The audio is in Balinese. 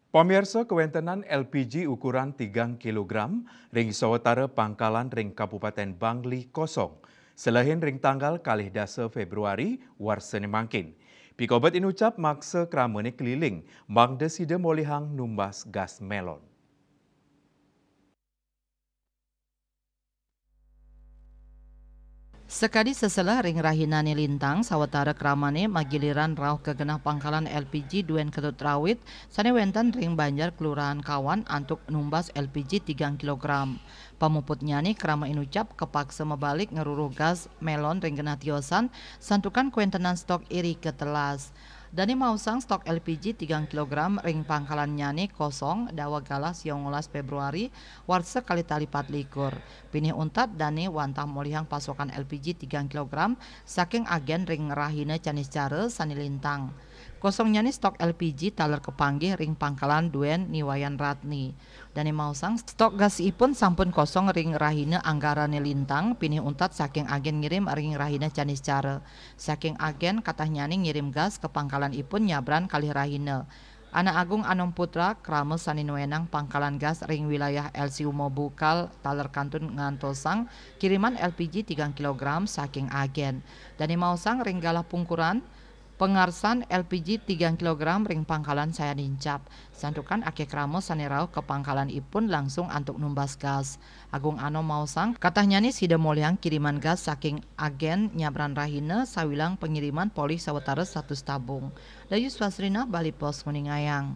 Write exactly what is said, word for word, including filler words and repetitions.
Pamirsa, kawéntenan L P G ukuran tigang kilogram ring sawetara pangkalan ring Kabupaten Bangli kosong selehin ring tanggal kalih dasa Februari warsané mangkin. Pikobet inucap maksa kramané keliling mangda sida molihang numbas gas melon. Sakadi seseleh ring rahinané lintang, sawetara kramané magiliran rauh ka genah pangkalan L P G duén Ketut Rawit sané wénten ring Banjar Kelurahan Kawan antuk numbas L P G tigang kilogram. Pamuputnyané krama inucap kapaksa mabalik ngruruh gas melon ring genah tiosan, santukan kawéntenan stok irika telas. Dané maosang stok L P G tigang kilogram ring pangkalannyané kosong daweg galah siongolas Februari warsa kalih tali patlikur. Pinih untat dané wantah molihang pasokan L P G tigang kilogram saking agén ring rahina Caniscara sané lintang. Kosongnyané stok L P G taler kapanggih ring pangkalan duén Ni Wayan Ratni. Dané maosang stok gasipun sampun kosong ring rahina Anggarané lintang, pinih untat saking agén ngirim ring rahina Caniscara. Saking agén katahnyané ngirim gas ka pangkalanipun nyabran kalih rahina. Anak Agung Anom Putra, krama sané nuénang pangkalan gas ring wilayah L C Uma Bukal, taler kantun ngantosang kiriman L P G tigang kilogram saking agén. Dané maosang ring galah pungkuran, pangarsan L P G tigang kilogram ring pangkalan sayan inucap. Santukan akéh krama sané rauh ka pangkalanipun langsung antuk numbas gas. Agung Anom maosang, katahnyané sida molihang kiriman gas saking agén nyabran rahina sawilang pangiriman polih sawetara satus tabung. Dayu Swasrina, Bali Post nguningayang.